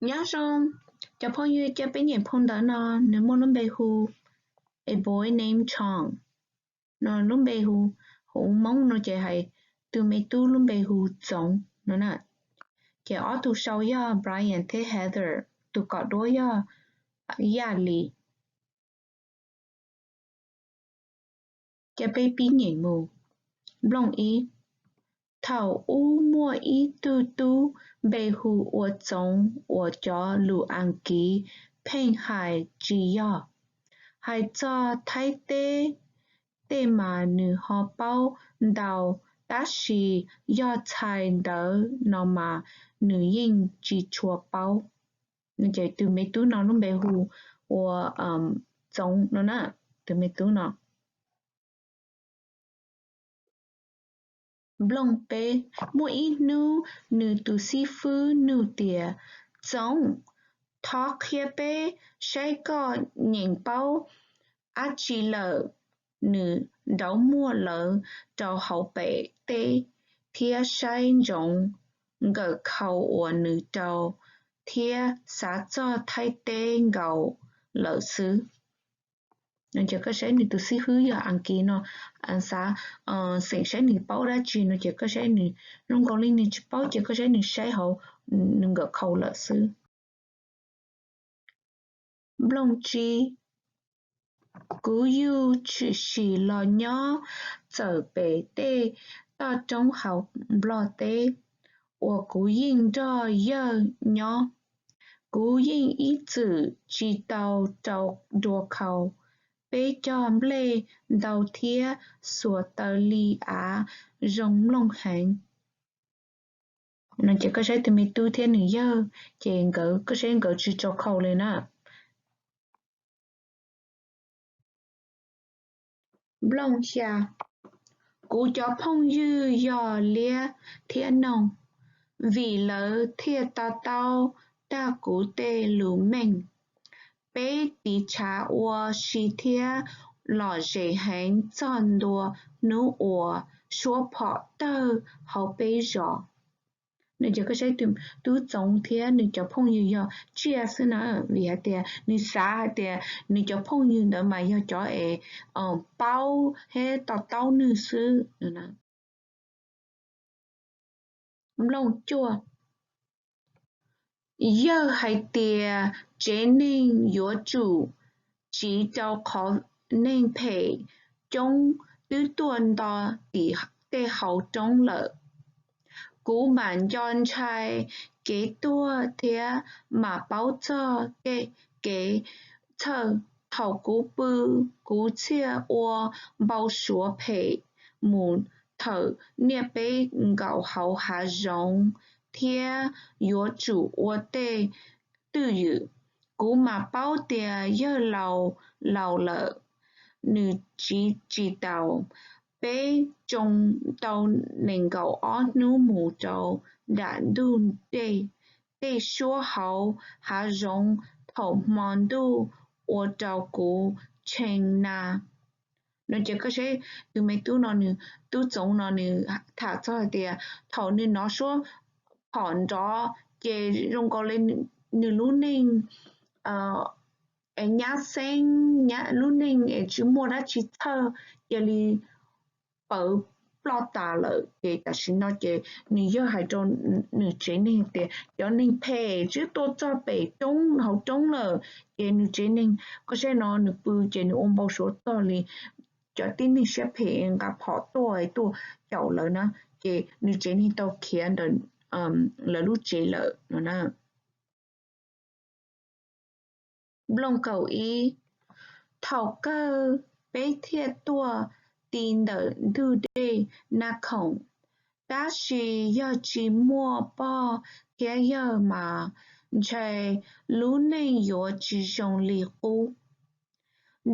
Nyob zoo, cov phooj ywg, cia peb nyeem phau ntawv no, nws muaj lub npe hu A Boy Named Chong. No lub npe hu, hauv Hmoob no ces hais tus me tub lub npe hu Txoov no na. Ces ob tug sau yog Brian thiab Heather, tus kom duab yog Yaj Lis. Cia peb pib nyeem mus. Nplooj ib. Thaum ub muaj ib tug tub npe hu ua Txoov uas cov lus Askiv pheej hais tsis yog. Hais txog Thaib teb tej mas nws ho paub ntau, tab sis yog txhais ntawv no mas nws yeej tsis tshua paub. Ces tus me tub no lub npe hu ua Txoov no na, tus me tub no. Nplooj peb. Muaj ib hnub nws tus xib fwb nug tias, Txoov, thov qhia peb saib koj nyeem paub dab tsi lawm. Nws nrauv muag lawv rau hauv pem teb thiab saib ntsoov nkawm khau uas nws rau thiab xav txog Thaib teb nkaus lawm xwb. Ces koj saib nws tus xib fwb yog Askiv no, xav xeem saib nws paub dab tsi no ces koj saib nws, zoo nkaus li nws tsis paub ces koj saib nws saib hauv nws nkawm khau lawm xwb. Nplooj tsib. Kuv yug tshwm sim los nyob txawm pem tej toj roob hauv Nplog teb uas kuv yeej nrog yawg nyob. Kuv yeej ib txwm tsis tau rau dua khau. Peb cog nplej ntau thiab xuas taws li av zoo mloog heev. No ces koj saib tus me tub thiab nws yawg ces nkawd, koj saib nkawd tsis rau khau li na. Nplooj xya. Kuv cov phooj ywg yog liab thiab noog, vim lawv thiaj to taub tag kuv tej lus meej. Peb tiv tshav ua si thiab lom zem heev txog ntua hnub uas suab phom tawg hauv peb zos. No ces koj saib tub Txoov thiab nws cov phooj ywg yog tsiaj xwb na, vim hais tias nws xav hais tias nws cov phooj ywg ntawd mas yog cov es paub thiab to taub nws xwb. Nplooj cuaj. Yawg hais tias tsev neeg yuav tsum tsiv rau qhov neeg phem coob twb tuaj nto tim tej hauv roob lawm. Kuv mam nco ntshai kev tuag thiab mam paub txog kev txhawj. Thaum kuv pw, kuv thiaj ua npau suav phem mus thawm niaj peb nkaum hauv hav zoov thiab yuav tsum ua tej twj ywm. Kuv mam paub tias yawg laus laus lawm, nws tsiv tsis taus. Peb tsoo tau nees nkaum ob hnub mus rau nram ntug dej, tej suab hauv hav zoov thaum hmo ntuj ua rau kuv tshee na. No ces koj saib tus me tub no nws, tub Txoov no nws tham txog hais tias thaum nws hnov suab phom nrov ces zoo nkaus li nws lub neej es nyab xeeb, lub neej es tsis muaj dab tsi txhawj, cia li pawv ploj tas lawm. Ces tam sim no ces nws yawg hais rau nws tsev neeg tias cov neeg phem twb tuaj txog pem roob hauv roob lawm. Ces nws tsev neeg, koj saib no nws pw ces nws ua npau suav txog li cov tib neeg siab phem nqa phom tuaj tuaj caum lawv na, ces nws tsev neeg tau khiav ntawm lawv lub tsev lawm no na. Nplooj kaum ib. Thaum kawg peb thiaj tuaj ti ntawm ntug dej Naj Khoom, tab sis yog tsis muaj pog thiab yawg mas ntshe lub neej yuav tsis zoo li qub.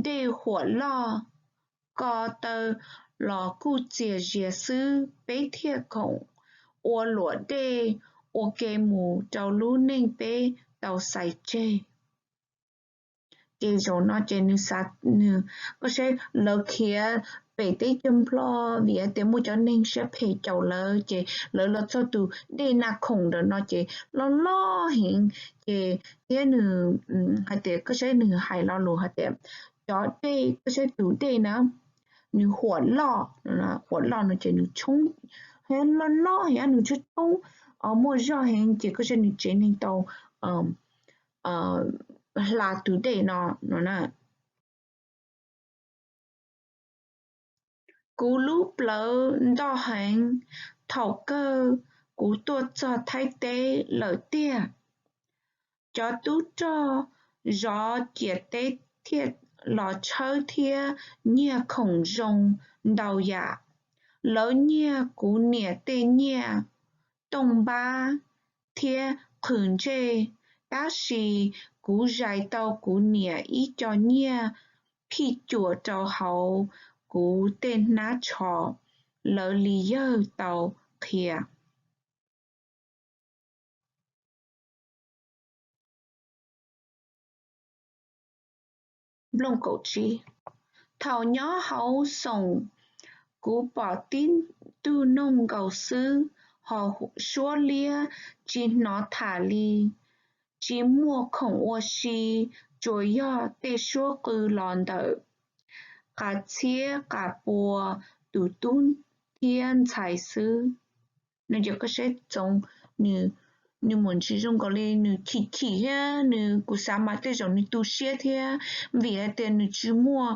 Dej huam loj, ko taw los kuj txias zias xwb, peb thiaj khoom ua luam dej ua ke mus rau lub neej peb tau xais tseg. Ces zaum no ces nws xav, nws, koj saib lawv khiav pem teb chaws Nplog vim hais tias muaj cov neeg siab phem caum lawv ces lawv los txog tus dej Nas Khoom ntawm no ces loj loj heev ces thiab nws hais tias koj saib nws hais lo lus hais tias cov dej, koj saib tus dej na, nws huam loj, huam loj no ces nws tshoob, loj loj thiab nws tshoob tshoob, muaj zog heev ces koj saib nws tsev neeg tau hla tus dej no no na. Kuv lub plawv ntoj heev, thaum kawg kuv tuaj txog Thaib teb lawm tiag. Cov tub rog zov ciam teb thiaj los tshawb thiab nyiag khoom zoo ntau yam. Lawv nyiag kuv niam tej nyiaj, tooj npab thiab qhwv ntsej, tab sis kuv zais tau kuv niam ib co nyiaj phij cuam rau hauv kuv tej hnab tsho, lawv li yawg tau qhia. Thaum nyob hauv xoom, kuv pom tib tug noog nkaus xwb, ho suab liab tsis hnov tham li. Tsis muaj khoom ua si, tsuas yog tej suab qw los ntawm qas txhiab qas pua, tus tub thiab ntxhais xwb. No ces koj saib Txoov, nws mus ntsis zoo nkaus li nws chim chim thiab nws, kuv xav mas tej zaum nws tu siab thiab, vim hais tias nws tsis muaj,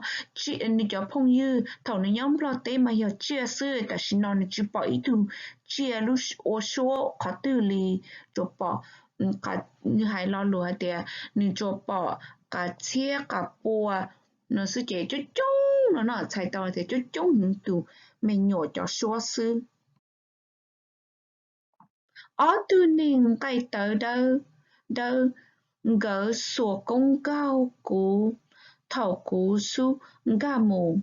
nws cov phooj ywg thaum nws nyob Nplog teb mas yog tsiaj xwb, tam sim no nws tsis pom ib tug tsiaj ua suab qhov twg li, tsuas pom, nws hais lo lus hais tias nws tsuas pom qas txhiab qas pua no xwb ces coob coob no no txhais tau tias coob coob heev tus me nyuam cov suab xwb. Ob tug neeg nqaij tawv dawb dawb, nkawd xuas koob nkaug kuv thaum kuv xub nkag mus.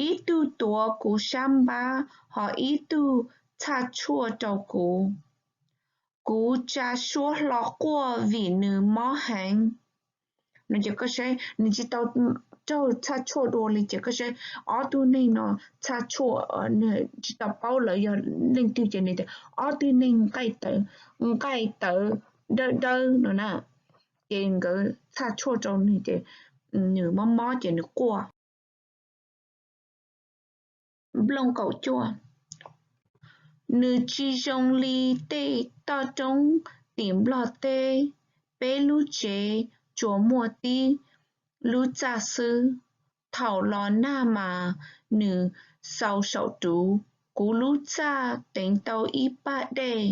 Ib tug tuav kuv sab npab, ho ib tug txhaj tshuaj rau kuv. Kuv tsa suab hlo quaj vim nws mob heev. No ces koj saib, nws tsis tau raug txhaj tshuaj dua li ces koj saib ob tug neeg no txhaj tshuaj, tsis tau paub lawv yog leej twg ces nws tias ob tug neeg nqaij tawv, nqaij tawv dawb dawb no na, ces nkawd txhaj tshuaj rau nws ces nws mob mob ces nws quaj. Nws tsis zoo li tej toj roob tim Nplog teb, peb lub tsev tsuas muaj tib lub txaj xwb. Thaum los nag mas nws xaus saum ruv, kuv lub txaj teev tau ib paj dej.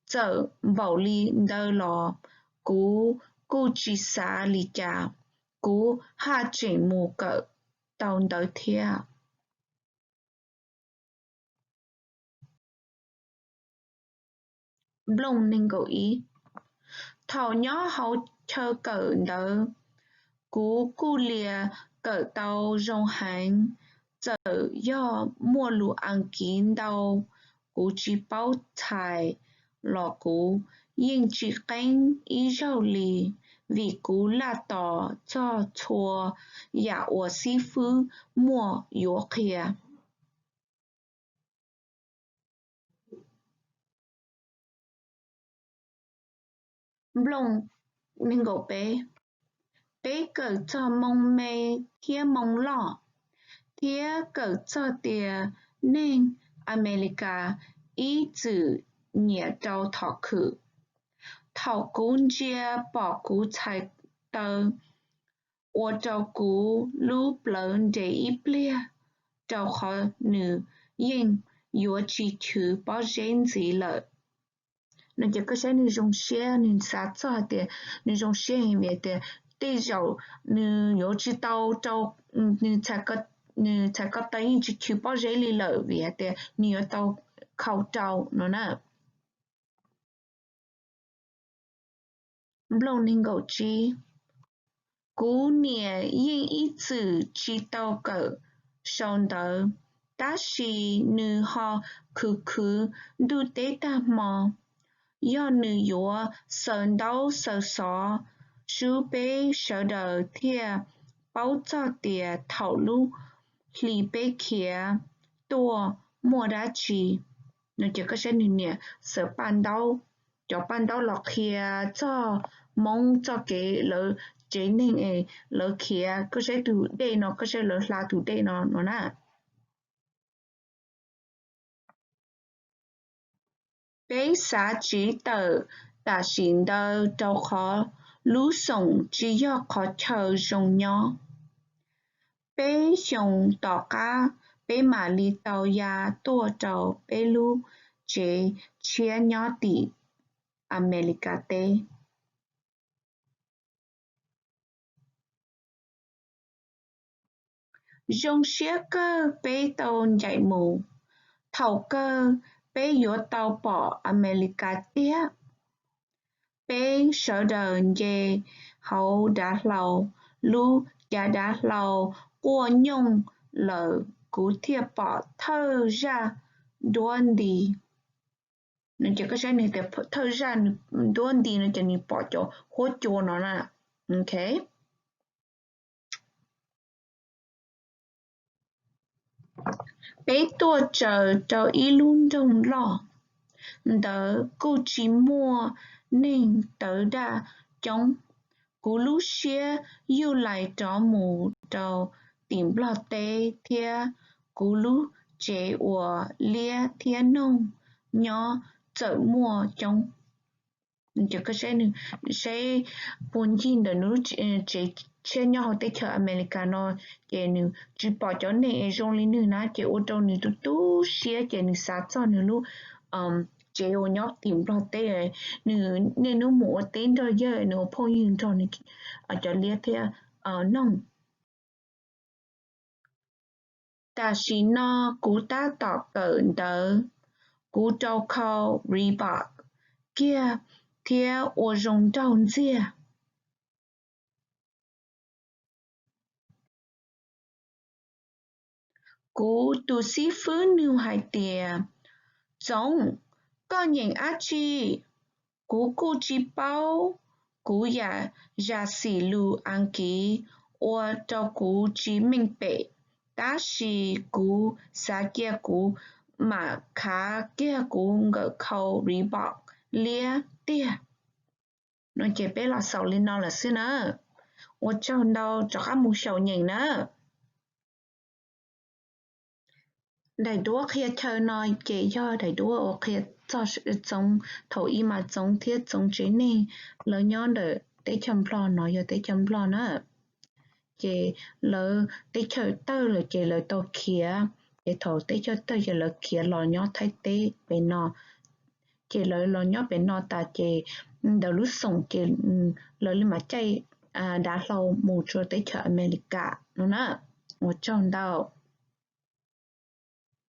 Txawm npaum li ntawd los kuv kuj tsis xav li cas, kuv haj tseem mus kawm tau ntawd thiab. Thaum nyob hauv chaw kawm ntawd, kuv kuj lias kawm tau zoo heev. Txawm yog muaj lus Askiv ntau kuv tsis paub txhais los kuv yeej tsis qeeb ib zaug li, vim kuv laj tos txog txhua yam uas xib fwb muaj yuav qhia. Peb kawm txog moo me thiab moo loj, thiab kawm txog tias neeg Amelikas ib txwm nyiam rau thom khwm. Thaum kuv ntsia pom kuv txhais taw, ua rau kuv lub plawv nres ib pliag, rau qhov nws yeej yuav tsis chwv pob zeb ntxiv lawm. No ces koj saib nws zoo siab, nws xav txog hais tias nws zoo siab heev vim tias tej zaum nws yuav tsis tau rau, nws txhais ko taw yeej tsis chwv pob zeb li lawm vim hais tias nws yuav tau khau rau no na. Kuv niam yeej ib txwm tsis tau kawm sau ntawv, tab sis nws ho khwv khwv ntuj teb tag hmo. Yog nws yuav xaws ntaub xaws xov, sub peb sawv daws thiaj paub txog tias thaum lub hli peb khiav tuaj muaj dab tsi? No ces koj saib nws niam xaws paj ntaub, cov paj ntaub los qhia txog Hmoob txoj kev lawv tsev neeg es lawv khiav, koj saib tus dej no, koj saib lawv hla tus dej no no na. Peb xav tsiv tawm tam sim ntawd rau qhov lub xoom tsis yog qhov chaw zoo nyob. Peb xyoos tom qab peb mam li tau ya tuaj rau peb lub tsev tshiab nyob tim Amelikas teb. Zoo siab kawg peb tau ncaim mus. Thaum kawg peb yuav tau pom Amelikas tiag. Peb sawv daws nce hauv dav hlau, lub cav dav hlau quaj nyooj lawm kuv thiaj pom thawj zaj nruab nti. No ces koj saib nws tias thawj zaj nruab nti no ces nws pom cov huab cua no na. Peb tuaj tsaws rau ib lub nroog loj, ntawd kuj tsis muaj neeg tawv daj coob. Kuv lub siab yuj lais rov mus rau tim Nplog teb thiab kuv lub tsev uas liab thiab noog nyob txawm muaj coob. Ces koj saib, saib puag ncig ntawm nws lub tsev tshiab nyob hauv teb chaws Amelikas no, ces nws tsis pom cov neeg es zoo li nws na, ces ua rau nws tu tu siab, ces nws xav txog nws lub tsev uas nyob tim Nplog teb, nws niaj hnub mus ua teb nrog yawg, nws ua phooj ywg nrog nws cov liab thiab noog. Tam sim no kuv tab tom kawm ntawv, kuv rau khau Reebok kiag thiab ua zoo nraug ntxiag. Kuv tus xib fwb nug hais tias, Txoov, koj nyeem dab tsi? Kuv kuj tsis paub, kuv yam zam xim lus Askiv ua rau kuv tsis meej pem, tab sis kuv xav cia kuv mam khav kiag kuv nkawm khau Reebok liab tiag. No ces peb los xaus li no lawm xwb na. Ua tsaug ntau, rov qab mus xyaum nyeem na. Daim duab qhia chaw no ces yog daim duab uas qhia txog Txoov, thaum ub mas Txoov thiab Txoov tsev neeg lawv nyob ntawm teb chaws Nplog no, yog teb chaws Nplog na. Ces lawv teb chaws tawg lawm ces lawv tau khiav, ces thaum teb chaws tawg ces lawv khiav los nyob Thaib teb pem no. Ces lawv los nyob pem no tas ces ntawm lub xoom ces lawv li mam caij dav hlau mus rau teb chaws Amelikas no na. Ua tsaug ntau.